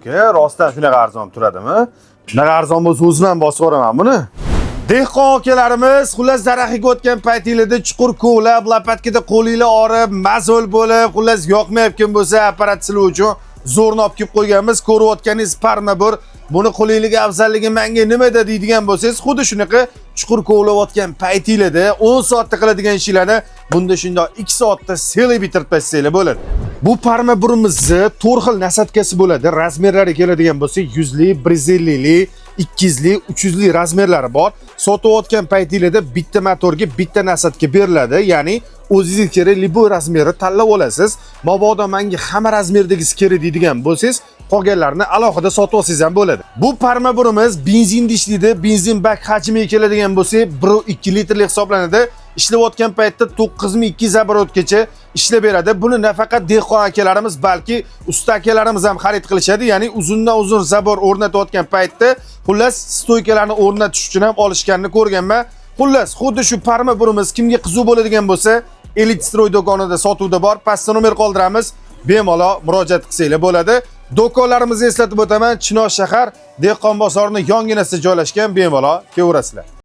Aka, rostdan shunaqa arzon turadimi? Shunaqa arzon bo'lsa, o'zim ham bosib yuboraman buni. Dehqon akalarimiz, xullas, daraxt ekayotgan paytinglarda chuqur kovlab, лопатка da qo'linglar og'rib, mas'ul bo'lib, xullas, yoqmayotgan bo'lsa, apparat sizlar uchun zo'rni olib kelib qo'yganmiz. Ko'rayotganingiz parmabur. Buni qulayligi, afzalligi menga nimada deydigan bo'lsangiz, xuddi shunaqa chuqur kovlayotgan paytinglarda 10 soatda qiladigan ishlarni bunda shundoq 2 soatda seli bitirib tashlanglar bo'ladi. Bu parmaburimizni to'rt xil насадка si bo'ladi. Размер lari keladigan bo'lsa, 100 lik, 150 lik, 200 lik, 300 lik размер lari bor. Sotayotgan paytinglarda bitta motorga bitta насадка beriladi. Ya'ni o'zingizga kerak любой размер ni tanlab olasiz. Mabodo menga hamma размер dagisi kerak deydigan bo'lsangiz, qolganlarini alohida sotib olsangiz ham bo'ladi. Bu parmaburimiz benzinda ishlaydi. Benzin bak hajmiga keladigan bo'lsak, 1.2 litrlik hisoblanadi. Ishlayotgan paytda 9200 оборот gacha ishlab beradi. Buni nafaqat dehqon akalarimiz, balki usta akalarimiz ham xarid qilishadi. Ya'ni uzundan uzun забор o'rnatayotgan paytda, xullas, стойка larni o'rnatish uchun ham olishganini ko'rganman. Xullas, xuddi shu parmaburimiz kimga qiziq bo'ladigan bo'lsa, Elite Stroy do'konida sotuvda bor. Pastda nomer qoldiramiz. Bemalol murojaat qilsanglar bo'ladi. Do'konlarimizni eslatib o'taman. Chinoz shahar, Dehqon bozorining yonginasida joylashgan, bemalol kelaverasizlar.